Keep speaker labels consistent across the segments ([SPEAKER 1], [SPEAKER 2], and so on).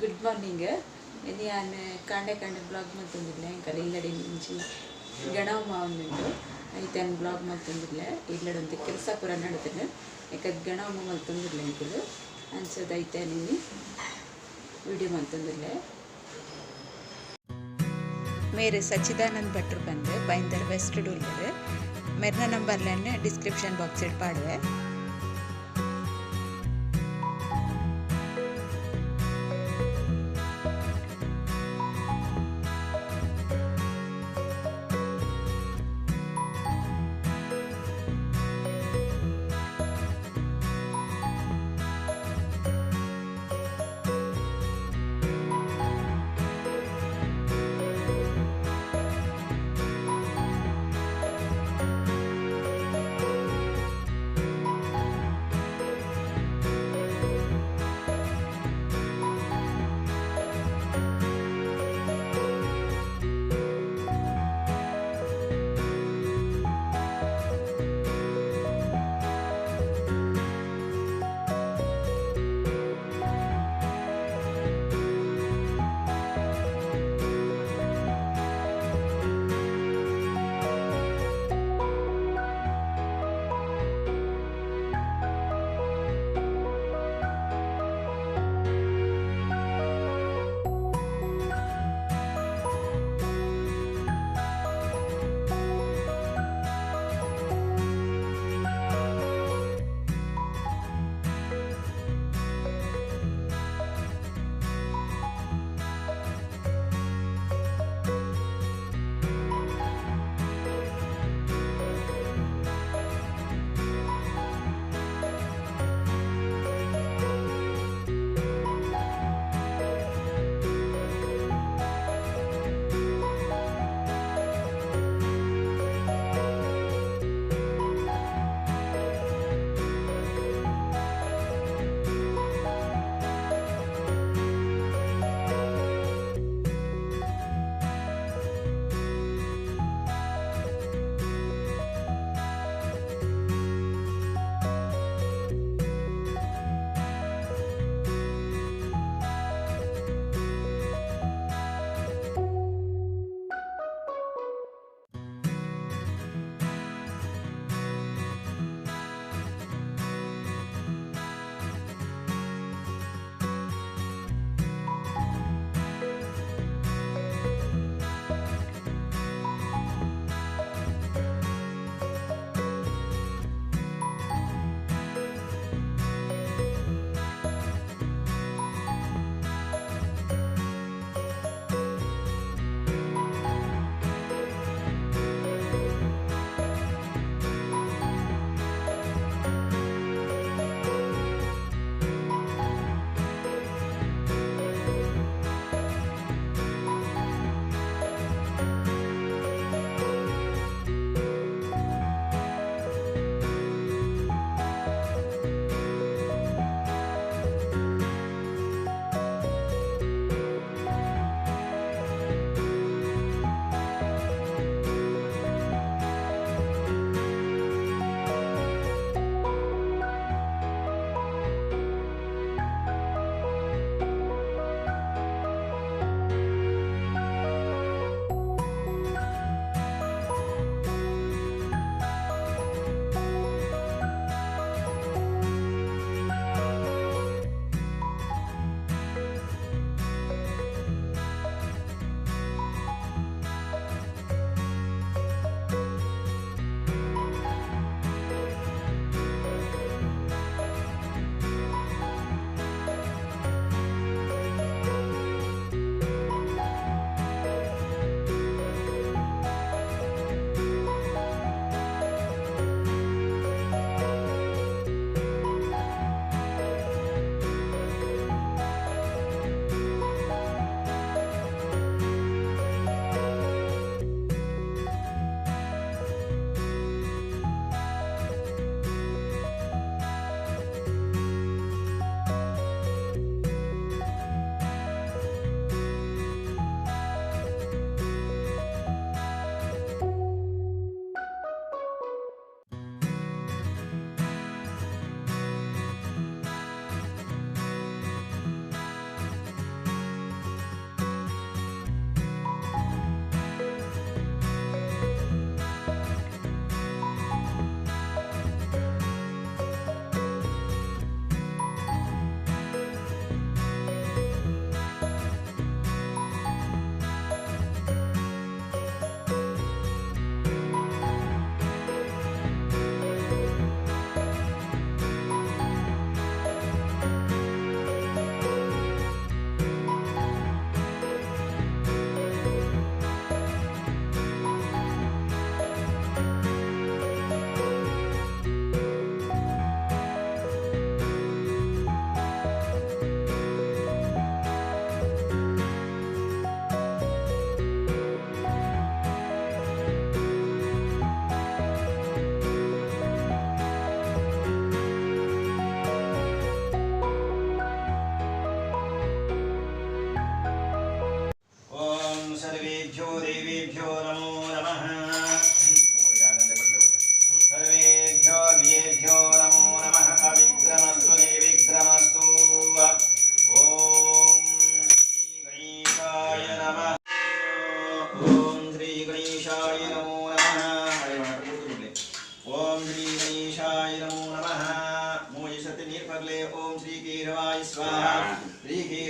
[SPEAKER 1] Good morning. ಇನಿ ಯಾನ್ ಕಾಂಡೆ ಕಾಂಡೆ ಬ್ಲಾಗ್ ಮಲ್ತೊಂದಿಲ್ಲೆ. ಎಂಕಲ್ ಇಲ್ಲಡೆ ಇಂಚಿ ಗಣವ ಉಂಡು, ಐತನ್ ಬ್ಲಾಗ್ ಮಲ್ತೊಂದಿಲ್ಲೆ. ಇಲ್ಲಡೆ ಒಂತೆ ಕೆಲಸ ಪೂರ ನಡತ್ಂಡ್, ಯಾಕದ್ ಗಣವ ಮಲ್ತೊಂದಿಲ್ಲೆ ಎಂಕುಲು. ಅಂಚದ ಐತನ್ ಇನಿ ವಿಡಿಯೋ ಮಲ್ತೊಂದಿಲ್ಲೆ. ಮೇರು ಸಚ್ಚಿದಾನಂದ್ ಭಟ್ರು ಬಂದು ಬೈಂದರ್ ವೆಸ್ಟ್ ಡೂಲ್ಲೆರ್. ಮೆರ್ನ ನಂಬರ್ಲೆನ್ ಡಿಸ್ಕ್ರಿಪ್ಷನ್ ಬಾಕ್ಸ್ ಪಾಡುವೆ.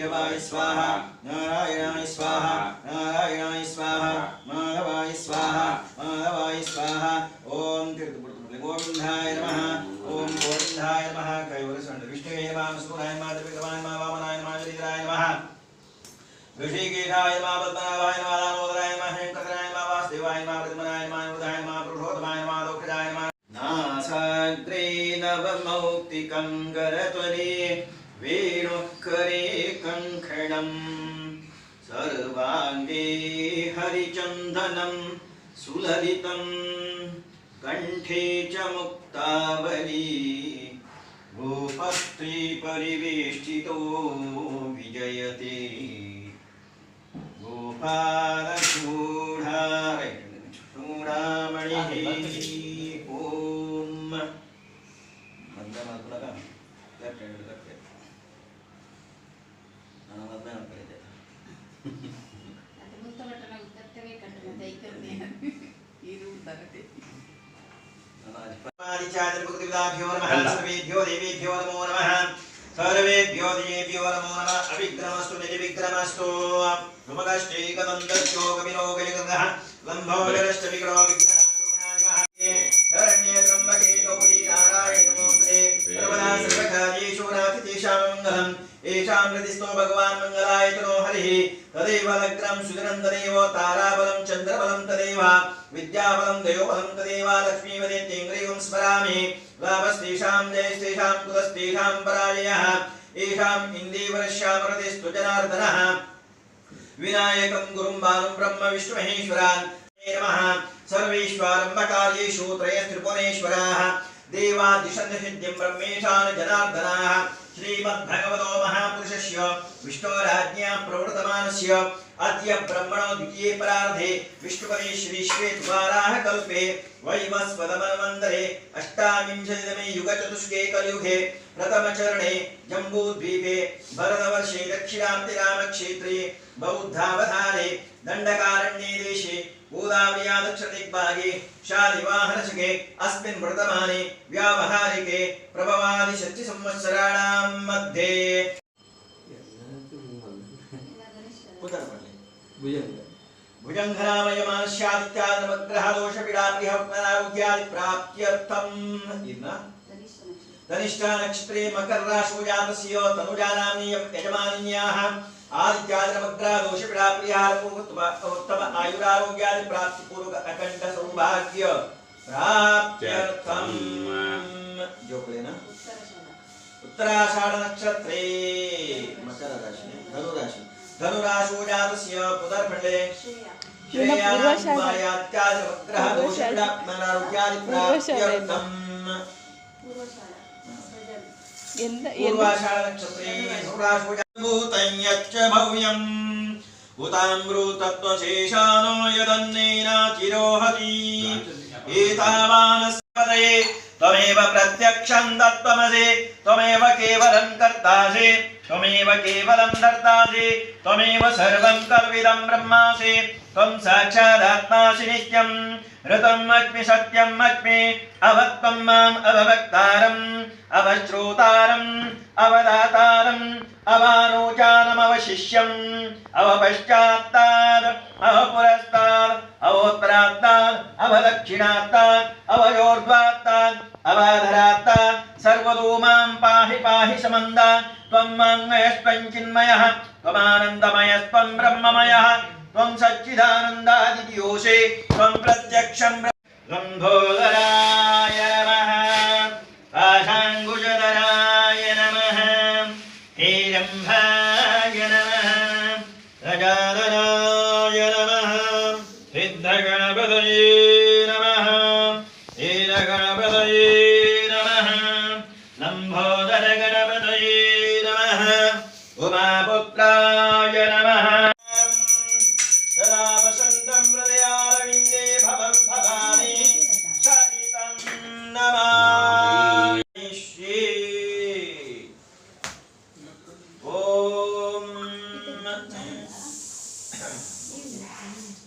[SPEAKER 2] केशवाय स्वाहा नारायणाय स्वाहा नारायणाय स्वाहा माधवाय स्वाहा माधवाय स्वाहा ओम गोविंदाय नमः ओम गोविंदाय नमः कैवलसंड विष्णुवे नमः सूर्याय नमः त्रिविक्रमाय नमः वामनाय नमः गिरिधराय नमः ऋषिकेशाय नमः पद्मनाभाय नमः दामोदराय नमः शङ्कराय नमः वासुदेवाय नमः प्रद्युम्नाय नमः अनिरुद्धाय नमः पुरुषोत्तमाय नमः दोक्षजाय नमः नासाग्रे नवमौक्तिकं करतले वेणुः करे कङ्कणम् सर्वाङ्गे हरिचन्दनं सुललितं कण्ठे च मुक्तावली गोपस्त्रीपरिवेष्टितो विजयते गोपालचूडामणिः ॐ ಮಂತ್ರ ಲೆಫ್ಟ್ ಹ್ಯಾಂಡ್ ಲೆಫ್ಟ್ ನಾನು ಮದ್ವೆ ಮಾಡ್ಕೊಂಡಿದ್ದೆ. आदिचान्द्रभुक्तिविदाभ्यो नमः सर्वेभ्यो देवेभ्यो नमो नमः सर्वेभ्यो देवेभ्यो नमो नमः अविक्रमस्तु निर्विक्रमस्तु सुमकश्चैकदन्तश्चोकविलोकजगतः लम्बोदरश्च विकटो विघ्ननाशो शरण्ये त्र्यम्बके गौरी नारायण नमोऽस्तुते सर्वदा सर्वकार्येषु नाथितेषां मङ्गलम् एषां हृदिस्थो भगवान् मङ्गलायतनो हरिः तदेव लग्नं सुजनं तदेव ताराबलं चन्द्रबलं तदेव विद्याबलं दयोबलं तदेव लक्ष्मीवदे तेङ्ग्रीवं स्मरामि लाभस्तेषां जयस्तेषां कुतस्तेषां पराजयः येषाम् इन्दीवरश्यामरतिस्तु जनार्दनः विनायकं गुरुं बालं ब्रह्म विष्णुमहेश्वरान् नमः सर्वेष्वारम्भकार्येषु त्रयस्त्रिपुरेश्वराः देवादिशन्निधिं ब्रह्मेशान जनार्दनाः श्रीमद्भगवतो महापुरुषस्य विष्णोराज्ञा प्रवृतमानस्य अद्य ब्रह्मणो द्वितीये परार्धे विष्णुपदे श्रीश्वेतवाराह कल्पे वैवस्वतमन्वन्तरे अष्टाविंशतितमे युगचतुष्के कलियुगे प्रथमचरणे जम्बूद्वीपे भरतवर्षे दक्षिणान्तिरामक्षेत्रे बौद्धावतारे दण्डकारण्ये देशे गोदावर्या दक्षिणदिग्भागे शालिवाहनशके अस्मिन् वर्तमाने व्यावहारिके प्रभवादिषष्टिसंवत्सराणां मध्ये भुजङ्घरामयमानस्यादित्यानवग्रहदोषपीडागृहपरारोग्यादि प्राप्त्यर्थम् इन्न धनिष्ठा नक्षत्रे मकर राशो जातस्य तनुजानाम्नि यजमान्याः आदित्यादिनवग्रहदोषपीडाप्रिहारपूर्वक उत्तम आयुरारोग्यादि प्राप्तिपूर्वक अखण्ड सौभाग्य प्राप्त्यर्थम् जोकलेन उत्तराषाढ नक्षत्रे मकर राशि धनुराशि धनुराशो जातस्य पुनर्फले श्रेयात्यादिवग्रहदोषपीडात्मनारोग्यादि प्राप्त्यर्थम् पूर्वाषाढ नक्षत्रे धनुराशो भूतं यच्च भव्यम् उतामृतत्वशेषानो यदन्नेनातिरोहति एतावानस्पदये त्वमेव प्रत्यक्षं तत्त्वमसि त्वमेव केवलं कर्तासि त्वमेव केवलं धर्तासि त्वमेव सर्वं कल्विदं ब्रह्मासि त्वं साक्षादात्मासि नित्यं ऋतम् अस्मि सत्यम् अस्मि अवत्वं माम् अववक्तारम् अवश्रोतारम् अवदातारम् अवानोचानमवशिष्यम् अवपश्चात्ताद् अवपुरस्ताद् अवोत्तरात्ताद् अवदक्षिणात्ताद् अवयोर्ध्वात्ताद् अवाधरात्ताद् सर्वतो मां पाहि पाहि समन्दात् त्वं वाङ्मयस्त्वं चिन्मयः त्वमानन्दमयस्त्वं ब्रह्ममयः त्वं सच्चिदानन्दादियोषे त्वं प्रत्यक्षं लम्बोदराय नमः पाशाङ्कुशधराय नमः हेरम्भाय नमः गजाननाय नमः सिद्धगणपतये नमः हीरगणपतये नमः लम्बोदरगणपतये नमः उमापुत्राय नमः सदा वसन्तं हृदयारविन्दे भवं भवानी सहितं नमामि। ॐ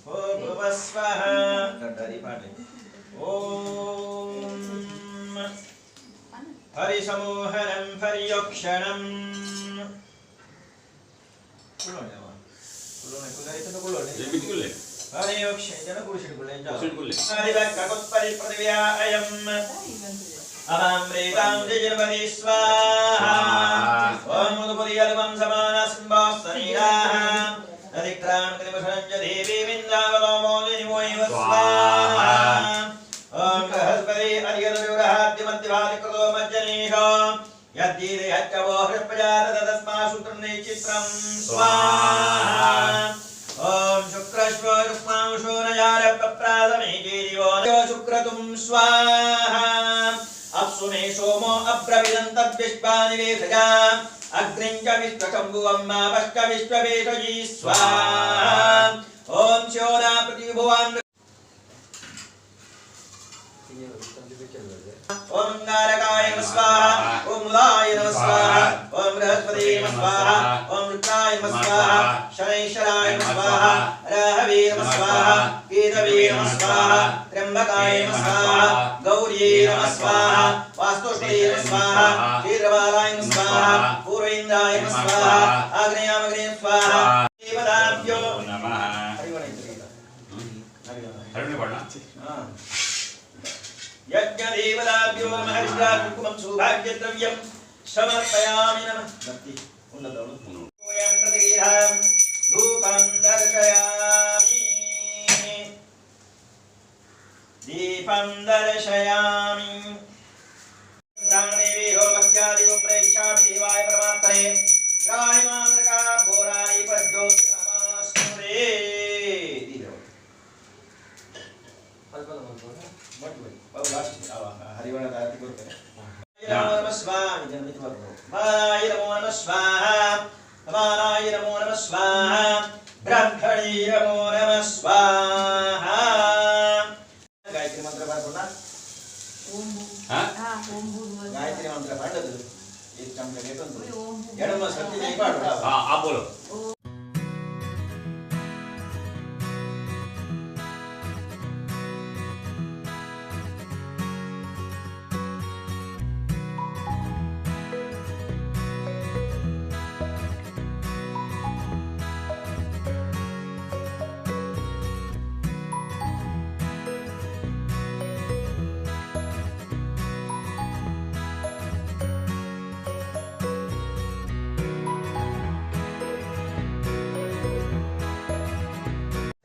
[SPEAKER 2] भूर्भुवस्वः ॐ हरिसमोहनं पर्योक्षणम्। स्वाहा ॐ मुदुपुरियल्वं समानस्म्बास्तनीराः नदिक्रान्तिवसञ्च देवीमिन्द्रावलोमोदिनिमोयिव स्वाहा। ॐ बृहस्पति अर्यदविवरहाद्यमध्यभादिकृतो मज्जनीषो यद्दीदयच्च वो हृत्प्रजात तस्मा सूत्रं निचित्रं स्वाहा। ॐ शुक्रश्व रुक्मांशो नजारप्रप्रादमेजीदिवो शुक्रतुं स्वाहा। अप्सु मे सोमो अब्रविदं तद्विश्वानि वेधजा अग्निं च विश्वशम्भुवं मापश्च विश्ववेषजी स्वाहा। ॐ शोना पृथिवीभुवान् ॐ नारकाय नमः स्वाहा। ॐ मुदाय नमः स्वाहा। ॐ बृहस्पतये नमः स्वाहा। ॐ रुद्राय नमः स्वाहा। शनैश्वराय नमः स्वाहा। राहवे नमः स्वाहा। केतवे नमः स्वाहा। त्र्यम्बकाय नमः स्वाहा। गौर्यै नमः स्वाहा। वास्तुष्टये नमः स्वाहा। क्षीरबालाय नमः स्वाहा। पूर्वेन्द्राय नमः स्वाहा। आग्नेयामग्ने स्वाहा। देवताभ्यो
[SPEAKER 3] ನಮಃ. ಹರಳು ಬಣ್ಣ.
[SPEAKER 2] यज्ञदेवताभ्यो नमः। कुङ्कुमं सौभाग्यद्रव्यं समर्पयामि नमः। भक्ति उन्नतवಳು प्रतिगीहां धूपं दर्शयामि, दीपं दर्शयामि। दानदेवेहो भक्त्यादिवं प्रेक्षामि देवाय परमात्मने राहिमान्द्रका घोराणि प्रज्योतिर्नमस्तुते। ಹರಿವಣದ ಆರತಿ ಕೊಡ್ತೇನೆ. ನಮೋ ನಮಃ ಸ್ವಾಹ. ಮಾನಾಯ ನಮೋ ನಮಃ ಸ್ವಾಹ. ಸಮಾನಾಯ ನಮೋ ನಮಃ ಸ್ವಾಹ. ಬ್ರಹ್ಮಣಿ ನಮೋ ನಮಃ ಸ್ವಾಹ. ಗಾಯತ್ರಿ ಮಂತ್ರ ಬರ್ಬೋಣ.
[SPEAKER 3] ಹಾ?
[SPEAKER 2] ಗಾಯತ್ರಿ ಮಂತ್ರ ಪಾಡದು ಈ ಚಮಚ ಬೇಕಂತ ಎಡಮ ಸತ್ಯ ಪಾಡು.
[SPEAKER 3] ಹಾ, ಆ ಬೋಲು.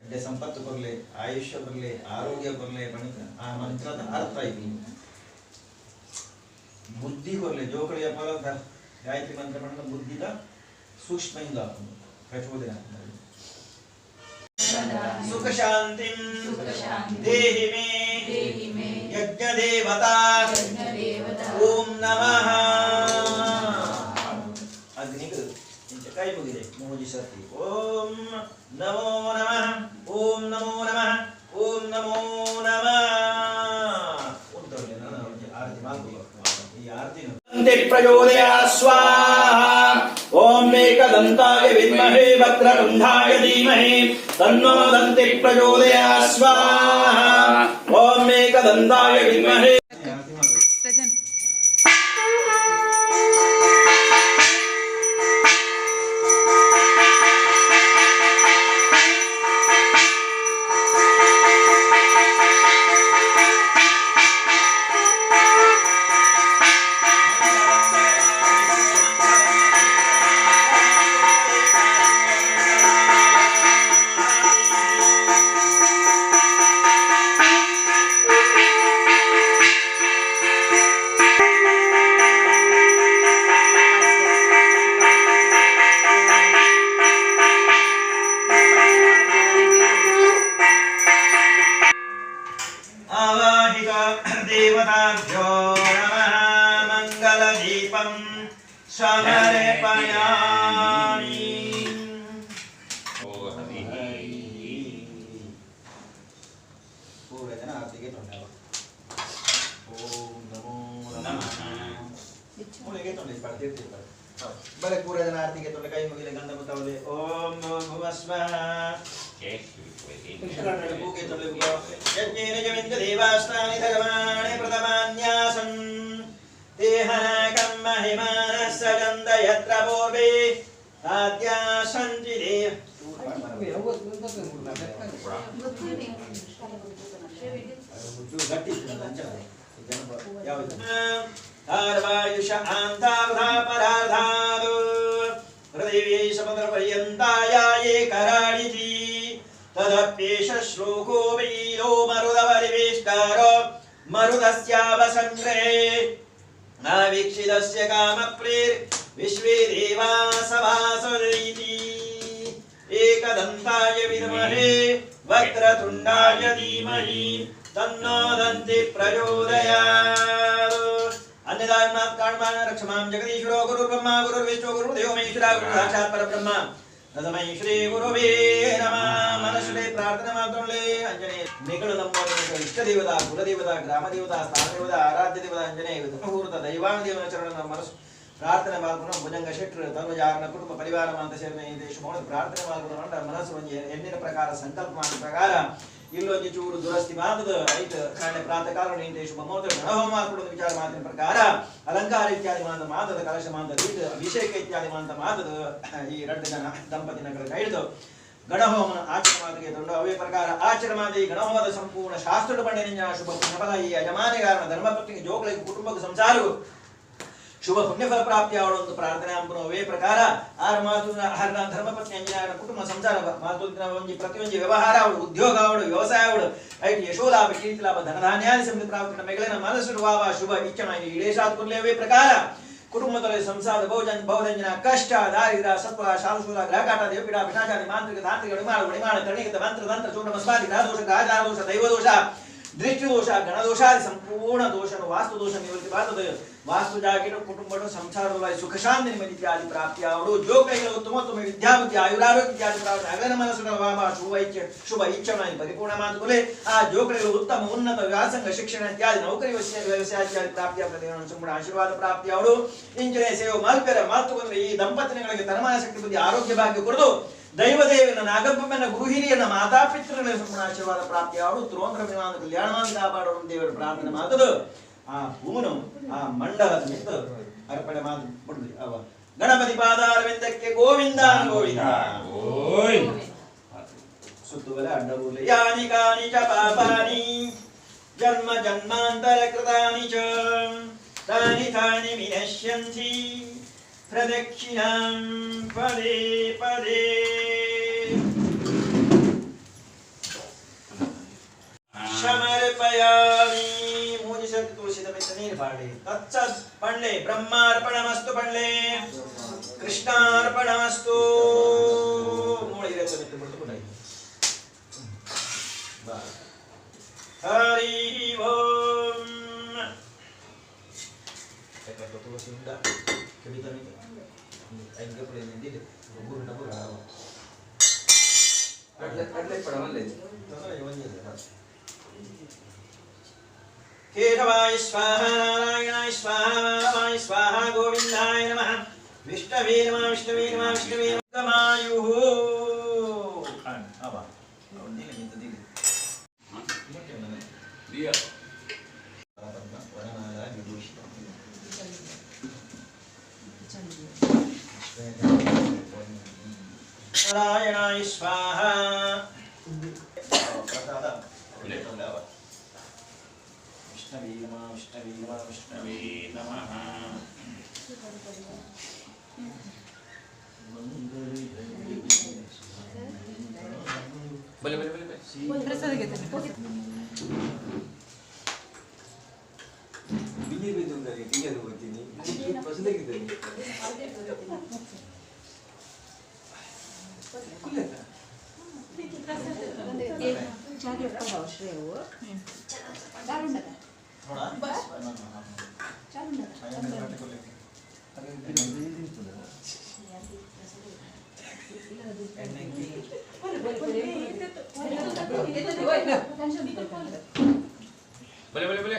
[SPEAKER 2] ಎಡ್ಡೆ ಸಂಪತ್ತು ಬರಲಿ, ಆಯುಷ್ಯ ಬರಲಿ, ಆರೋಗ್ಯ ಬರಲಿ ಬಣಿತ ಆ ಮಂತ್ರದ ಅರ್ಥ ಇದು. ಬುದ್ಧಿ ಬರಲಿ ಜೋಕಳಿಯ ಫಲದ ಗಾಯತ್ರಿ ಮಂತ್ರ ಪಂಡ ಬುದ್ಧಿದ ಸೂಕ್ಷ್ಮ ಇಂದ ಪ್ರಚೋದನೆ. ಸುಖ ಶಾಂತಿಂ ದೇಹಿ ಮೇ ಯಜ್ಞ ದೇವತಾ ಓಂ ನಮಃ. ಅಗ್ನಿಗೆ ಇಂಚ ಕೈ ಮುಗಿದೆ ಮೂಜಿ ಸರ್ತಿ. ಓಂ ನಮೋ ನಮಃ, ಓಂ ನಮೋ ನಮಃ, ಓಂ ನಮೋ ನಮಃ. ಉಂಟು ನಾನು ಆರತಿ ಮಾಡ್ಕೊ. ಈ ಆರತಿ ಪ್ರಚೋದಯ ಸ್ವಾಹ. ಓಂ ಏಕದಂತಾಯ ವಿದ್ಮಹೇ ವಕ್ರತುಂಡಾಯ ಧೀಮಹಿ ತನ್ನೋ ದಂತಿ ಪ್ರಚೋದಯ ಸ್ವಾಹ. ಓಂ ಏಕದಂತಾಯ ವಿದ್ಮಹೇ.
[SPEAKER 1] ಸೃಜನ್.
[SPEAKER 2] ಆವಾಹಿತ ದೇವತಾಭ್ಯೋ ನಮಃ. ಮಂಗಲದೀಪಂ ಸಮರ್ಪಯಾಮಿ.
[SPEAKER 3] ಓ ಹರಿ.
[SPEAKER 2] ಪೂರ್ವಜನ ಆರತಿಗೆ ತೊಂಡವ. ಓಂ ನಮೋ ನಮಃ. ಮೂಲೆಗೆ ತೊಂಡೆ ಬರ್ತಿರ್ತಿರ್ತಾರೆ ಬಲೆ. ಪೂರ್ವಜನ ಆರತಿಗೆ ತೊಂಡೆ ಕೈ ಮುಗಿಲೆ ಗಂಧ ಮುತ್ತವಲೆ. ಓಂ ಭುವಸ್ವಃ. ಪೂಗೆ ತೊಳೆ. ಯಜ್ಞೇನ ಜಮಿಂದ ದೇವಾಸ್ತಾನಿ ಧರ್ಮಾಣಿ ಪ್ರಥಮಾನ್ಯಾಸಂ. ದೇಹನ ಕರ್ಮ ಹಿಮಾನಸ್ಸ ಚಂದ ಯತ್ರ ಪೂರ್ವೇ. ಆದ್ಯಾ ಸಂತಿ ದೇವ ಆರ್ವಾಯುಷ ಆಂತಾರ್ಧಾ ಪರಾರ್ಧಾದು ಹೃದಯ ಸಮುದ್ರಪರ್ಯಂತಾಯ ಏಕರಾಣಿತಿ ತದಪ್ಯೇಷ ಶ್ಲೋಕೋ ವೈರೋ ಮರುದಪರಿವೇಷ್ಟಾರೋ ಮರುದಸ್ಯಾವಸಂಗ್ರಹೇ ನಾವೀಕ್ಷಿತಸ್ಯ ಕಾಮಪ್ರೇರ್ ವಿಶ್ವೇ ದೇವಾ ಸಭಾಸದೀತಿ ಏಕದಂತಾಯ ವಿದ್ಮಹೇ ವಕ್ರತುಂಡಾಯ ಧೀಮಹಿ ತನ್ನೋ ದಂತಿ ಪ್ರಚೋದಯಾತ್. ಅನ್ಯದಾನ್ಮಾತ್ ಕಾಣ್ಮಾನ ರಕ್ಷಮಾಂ ಜಗದೀಶ್ವರೋ ಗುರುರ್ಬ್ರಹ್ಮ ಗುರುರ್ವಿಷ್ಣು ಗುರುರ್ದೇವೋ ಮಹೇಶ್ವರ ಗುರು ಸಾಕ್ಷಾತ್ ಪರಬ್ರಹ್ಮ ತಸ್ಮೈ ಶ್ರೀ ಗುರುವೇ ನಮಃ. ಮನಸ್ಸುಡೆ ಪ್ರಾರ್ಥನೆ ಮಾಡ್ಕೊಳ್ಳಿ. ಅಂಜನೇ ನಿಗಳು ನಮ್ಮ ಇಷ್ಟ ದೇವತಾ, ಕುಲದೇವತಾ, ಗ್ರಾಮ ದೇವತಾ, ಸ್ಥಾನ ದೇವತಾ, ಆರಾಧ್ಯ ದೇವತಾ ಅಂಜನೇ ಮುಹೂರ್ತ ದೈವಾನುದೇವನ ಚರಣ ಮನಸ್ಸು ಪ್ರಾರ್ಥನೆ ಮಾಡ್ಕೊಂಡು ಭುಜಂಗ ಶೆಟ್ರು ತನುಜಾರನ ಕುಟುಂಬ ಪರಿವಾರ ಅಂತ ಸೇರಿದ ಈ ದೇಶ ಪ್ರಾರ್ಥನೆ ಮಾಡ್ಕೊಂಡು ಮನಸ್ಸು ಒಂಜಿ ಎಣ್ಣಿನ ಪ್ರಕಾರ ಸಂಕಲ್ಪ ಮಾಡಿದ ಪ್ರಕಾರ ಇಲ್ಲೊಂಜಿ ಚೂರು ದುರಸ್ತಿ ಮಾತದ ಐತ ಕಾಂಡೆ ಪ್ರಾತಃ ಕಾಲ ನೀಂಟೆ ಶುಭ ಮುಹೂರ್ತ ಗಣಹೋಮ ಮಾಡ್ಕೊಂಡು ವಿಚಾರ ಮಾತಿನ ಪ್ರಕಾರ ಅಲಂಕಾರ ಇತ್ಯಾದಿ ಮಾತ ಮಾತದ ಕಲಶ ಮಾತ ಅಭಿಷೇಕ ಇತ್ಯಾದಿ ಮಾತ ಮಾತದ ಈ ಎರಡು ಜನ ದಂಪತಿನಗಳ ಕೈದು ಗಣಹೋಮನ ಆಚರಣೆ ಮಾತಿಗೆ ತೊಂಡು ಅವೇ ಪ್ರಕಾರ ಆಚರಣೆ ಮಾಡಿ ಗಣಹೋಮದ ಸಂಪೂರ್ಣ ಶಾಸ್ತ್ರದ ಪಂಡಿನ ಶುಭ ಪುಣ್ಯಫಲ ಈ ಯಜಮಾನಿಗಾರನ ಧರ್ಮಪತ್ನಿಗೆ ಜೋಗಳಿಗೆ ಕುಟುಂಬಕ್ಕೆ ಸಂಸಾರವು ಶುಭ ಪುಣ್ಯಫಲ ಪ್ರಾಪ್ತಿ ಅವಳೊಂದು ಪ್ರಾರ್ಥನೆ ಅಂಬನು ಅವೇ ಪ್ರಕಾರ ಆರು ಮಾತು ಹರ್ನ ಧರ್ಮಪತ್ನಿ ಅಂಜನಾರ ಕುಟುಂಬ ಸಂಸಾರ ಮಾತು ಒಂಜಿ ಪ್ರತಿಯೊಂಜಿ ವ್ಯವಹಾರ ಅವಳು ಉದ್ಯೋಗ ಅವಳು ವ್ಯವಸಾಯ ಅವಳು ಐಟ್ ಯಶೋಲಾಭ ಕೀರ್ತಿ ಲಾಭ ಧನಧಾನ್ಯಾದಿ ಸಮೃದ್ಧಿ ಪ್ರಾಪ್ತಿ ಮೆಗಳನ ಮನಸ್ಸು ವಾವ ಶುಭ ಇಚ್ಛಮ ಈಡೇಶಾತ್ಕುರ್ಲೆ ಅವೇ ಪ್ರಕಾರ ಕುಟುಂಬದಲ್ಲಿ ಸಂಸಾರದ ಬಹುಜನ ಬಹುರಂಜನ ಕಷ್ಟ ದಾರಿದ್ರ ಸತ್ವ ಶಾಲುಶೂಲ ಗ್ರಹಕಾಟ ದೇವಪೀಡ ಪಿಶಾಚಾದಿ ಮಾಂತ್ರಿಕ ತಾಂತ್ರಿಕ ವಿಮಾನ ವಿಮಾನ ತಣಿಗತ ಮಂತ್ರ ತಂತ್ರ ಚೂರ್ಣ ಮಸ್ವಾದಿ ಗ್ರಹದೋಷ ಗ್ರಹಚಾರ ದೈವದೋಷ ದೃಷ್ಟಿದೋಷ ಗಣದೋಷಾದಿ ಸಂಪೂರ್ಣ ದೋಷನು ವಾಸ್ತು ದೋಷ ನಿವೃತ್ತಿ ಬಾತದ ವಾಸ್ತು ಜಾಗಿನ ಕುಟುಂಬನು ಸಂಸಾರದ ಸುಖ ಶಾಂತಿ ನೆಮ್ಮದಿ ಇತ್ಯಾದಿ ಪ್ರಾಪ್ತಿ ಅವಳು ಜೋಕೈಗಳ ಉತ್ತಮ ಉತ್ತಮ ವಿದ್ಯಾಬುದ್ಧಿ ಆಯುರಾರೋಗ್ಯ ಇತ್ಯಾದಿ ಪ್ರಾಪ್ತಿ ಅಗನ ಮನಸ್ಸು ವಾಮ ಶುಭ ಇಚ್ಛೆ ಶುಭ ಇಚ್ಛೆ ಪರಿಪೂರ್ಣ ಮಾತುಕುಲೆ ಆ ಜೋಕೈಗಳು ಉತ್ತಮ ಉನ್ನತ ವ್ಯಾಸಂಗ ಶಿಕ್ಷಣ ಇತ್ಯಾದಿ ನೌಕರಿ ವ್ಯವಸಾಯ ಇತ್ಯಾದಿ ಪ್ರಾಪ್ತಿ ಆಗ್ತದೆ ಸಂಪೂರ್ಣ ಆಶೀರ್ವಾದ ಪ್ರಾಪ್ತಿ ಅವಳು ಇಂಚನೆ ಸೇವೆ ಮಲ್ಪೆರ ಮಾತುಕೊಂಡ್ರೆ ಈ ದಂಪತಿಗಳಿಗೆ ತನ್ಮಾನ ಶಕ್ತಿ ಬುದ್ಧಿ ಆರೋಗ್ಯ ಭಾಗ್ಯ ಕೊಡದು ದೈವದೇವನ ನಾಗಬ್ಬನ ಗುರುಹಿರಿಯನ ಮಾತಾಪಿತೃಗಳ ಸಂಪೂರ್ಣ ಆಶೀರ್ವಾದ ಪ್ರಾಪ್ತಿ ಅವಳು ತ್ರೋಂದ್ರ ವಿಮಾನ ಕಲ್ಯಾಣಮಾನ ಕಾಪಾಡೋಣ ದೇವರ ಪ್ರಾರ್ಥನೆ ಮಾತದು ಆ ಹೂನು ಆ ಮಂಡಲದ ನಿಂತು ಅರ್ಪಣೆ ಮಾತು ಬಿಡ್ರಿ ಅವ ಗಣಪತಿ ಪಾದಾರವಿಂದಕ್ಕೆ ಗೋವಿಂದ ಗೋವಿಂದ ಸುತ್ತುವರೆ ಅಡ್ಡಬೂಲೆ ಯಾನಿ ಕಾನಿ ಚ ಪಾಪಾನಿ ಜನ್ಮ ಜನ್ಮಾಂತರ ಕೃತಾನಿ ಚ ತಾನಿ ತಾನಿ ವಿನಶ್ಯಂತಿ ಪ್ರದಕ್ಷಿಣಾಂ ಪದೇ ಪದೇ. ಸಮರ್ಪಯಾಮಿ. ಮೂಜಿ ಸರ್ತಿ ತುಳಸಿದ ಮೆತ್ತ ನೀರು ಪಾಡಿ ತತ್ಸತ್ ಪಳ್ಳೆ ಬ್ರಹ್ಮಾರ್ಪಣಮಸ್ತು ಪಳ್ಳೆ ಕೃಷ್ಣಾರ್ಪಣಮಸ್ತು ಮೂಳೆ ಇರತ್ತೆ ಮೆತ್ತ ಬಿಡ್ತು ಕೊಟ್ಟಾಯ್ತು. ಹರಿ ಓಂ. ತುಳಸಿ ಉಂಡ ಕೆಡಿತ ಕೇಶವಾಯ ಸ್ವಾಹ ನಾರಾಯಣಾಯ ಸ್ವಾಹ ಮಾಧವಾಯ ಸ್ವಾಹ ಗೋವಿಂದಾಯ ನಮಃ ವಿಷ್ಣವೇ ನಮಃ ವಿಷ್ಣವೇ ನಮಃ ವಿಷ್ಣವೇ ನಮಃ. ನಾರಾಯಣಾಯ ಸ್ವಾಹ. ಪ್ರಸಾದ ವಿಷ್ಣವೇ ನಮಃ ವಿಷ್ಣವೇ ನಮಃ ವಿಷ್ಣವೇ ನಮಃ.
[SPEAKER 3] ಬಲೆ ಬಲೆ ಬಲೆ ಬಲೆ
[SPEAKER 1] ಪ್ರಸಾದ
[SPEAKER 4] ಬಿಲ್ಲಿ ಬಿದ್ದುಂದರೆ ಟೀಚರ್ ಹೋಗ್ತೀನಿ ಬಸದಾಗಿದ್ದೇನೆ
[SPEAKER 3] ಬಲೆ ಬಲೆ ಬಲೆ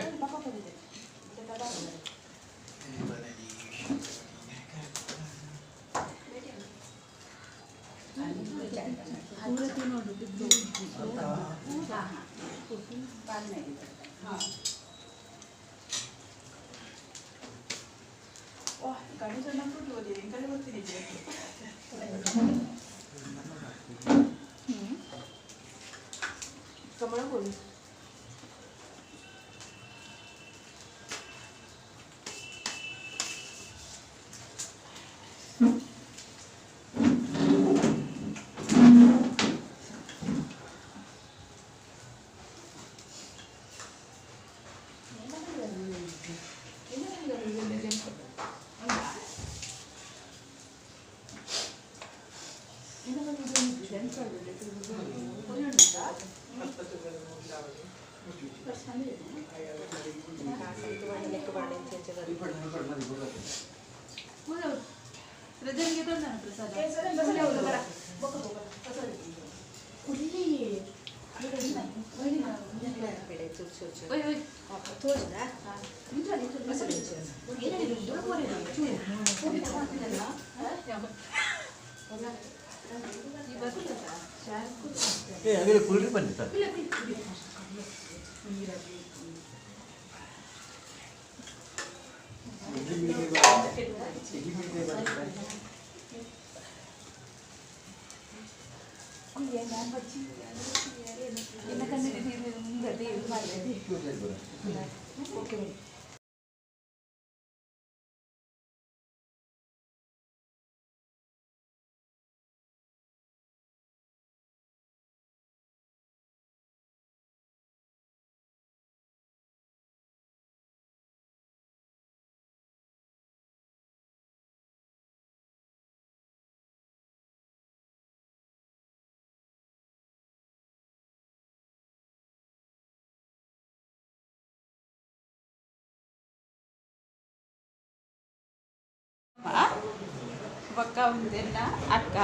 [SPEAKER 1] ಬೊಕ್ಕ ಒಂದೆನ್ನ ಅಕ್ಕ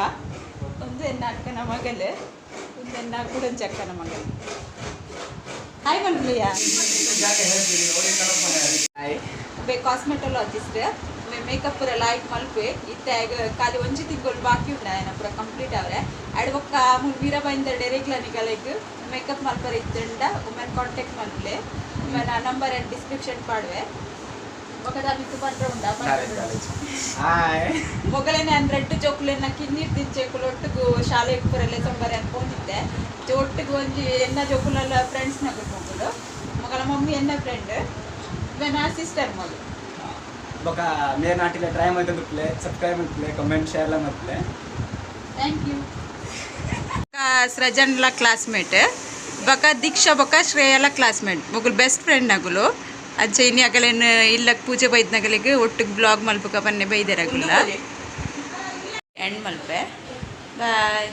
[SPEAKER 1] ಒಂದೆನ್ನ ಅಕ್ಕನ ಮಗಲು ಒಂದೆನ್ನ ಕುಡಂಚಿ ಅಕ್ಕನ ಮಗಲು. ಹಾಯ್ ಮಲ್ಪ್ಲಿಯ. ಬೆ ಕಾಸ್ಮೆಟೊಲಾಜಿಸ್ಟ್ ಮೇಕಪ್ ಪೂರ ಲೈಕ್ ಮಲ್ಪೆ ಇತ್ತೆ ಖಾಲಿ ಒಂಜಿ ತಿಂಗಳು ಬಾಕಿ ಉಂಡ ಏನ ಪೂರ ಕಂಪ್ಲೀಟ್ ಅವರೆ ಅಡ್ ಬೊಕ್ಕ ಮುಲ್ ಮೀರಾಬಾಯಿಂದ ಡೈರೆಕ್ಟ್ ನಿಗಲೆಗ್ ಮೇಕಪ್ ಮಲ್ಪರೆ ಇತ್ತಂಡ ಒಮ್ಮೆ ಕಾಂಟ್ಯಾಕ್ಟ್ ಮಲ್ಪಲೆ ಒಮ್ಮೆ ನಂಬರ್ ಅಂಡ್ ಡಿಸ್ಕ್ರಿಪ್ಷನ್ ಪಾಡುವೆ. ಮೊಗಲೇನೆ ಅಂದ್ರೆ ರೆಡ್ ಜೋಕುಲೆನ ಕಿನ್ನೀರ್ ತಿಂಚೆಕುಲು ಒಟ್ಟುಗು ಶಾಲೆ ಪೂರೆಲ್ಲ ಸೊಂಬರೆ ಅನ್ಕೊಂಡಿದ್ದೆ ಒಟ್ಟಿಗೆ ಒಂಜಿ ಎನ್ನ ಜೋಕುಲೆಲ್ಲ ಫ್ರೆಂಡ್ಸ್ ನಗು ಮಗಳು ಮಗಳ ಮಮ್ಮಿ ಎನ್ನ ಫ್ರೆಂಡ್ ನಾ ಸಿಸ್ಟರ್ ಮಗಳು.
[SPEAKER 5] ಬೊಕ ಮೇರ್ ನಾಟಿಲೆ ಟ್ರೈ ಮಲ್ತೊಂದುಪ್ಪುಲೆ ಸಬ್ಸ್ಕ್ರೈಬ್ ಮಲ್ಪುಲೆ ಕಮೆಂಟ್ ಶೇರ್ ಲ ಮಲ್ಪುಲೆ.
[SPEAKER 1] Thank you. ಸೃಜನ್ಲ ಕ್ಲಾಸ್ಮೇಟ್ ಬೊಕ ದೀಕ್ಷಾ ಬೊಕ ಶ್ರೇಯಲ ಕ್ಲಾಸ್ಮೇಟ್ ಮೊಗಲು ಬೆಸ್ಟ್ ಫ್ರೆಂಡ್ ನಗುಲು. ಅಂಚೆ ಇನಿ ಅಗಲೇನು ಇಲ್ಲಕ್ ಪೂಜೆ ಬೈದ್ನಗಲಿಗೆ ಒಟ್ಟಿಗೆ ಬ್ಲಾಗ್ ಮಲ್ಪುಕ ಬನ್ನೆ ಬೈದೆರಗುಲ್ಲ ಎಂಡ್ ಮಲ್ಪೆ. ಬಾಯ್.